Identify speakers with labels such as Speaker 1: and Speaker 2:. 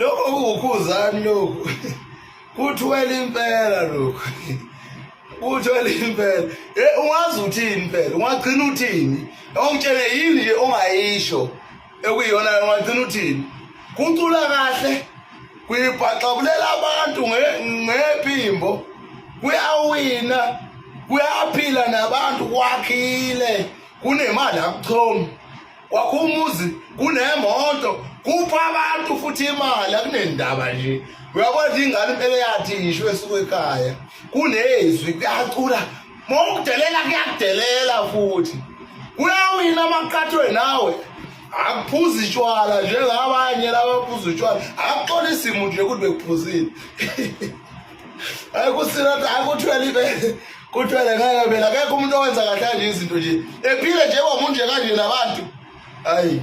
Speaker 1: Lokho kuwukhuzani lokhu. Kuthwele impela lokhu. Kuthwele impela. Eh ungazi uthini phela, ungagcina uthini? Ongitshele yini nje ongayisho ekuyiyona ungagcina uthini? Kucula kahle kuyibhaxabulela abantu ngephimbo kuyawina kuyaphila nabantu kwakhile kunemali akuchomi kwakho umuzi kunemoto kupha abantu futhi imali akunendaba nje uyabona nje ingane impela yathi ngisho esuke ekhaya kunezwi kuyacula mawukudelela kuyakudelela futhi kuyawina amaqhathwe nawe akuphuzi tshwala njengabanye labaphuza utshwala akuxolisi muntu nje ukuthi bekuphuzile hayi kusina hayi kuthwele ibe kuthwele ngeke phela akekho umuntu owenza kahle kanje izinto nje ephile nje wamuntu nje kanje nabantu hayi.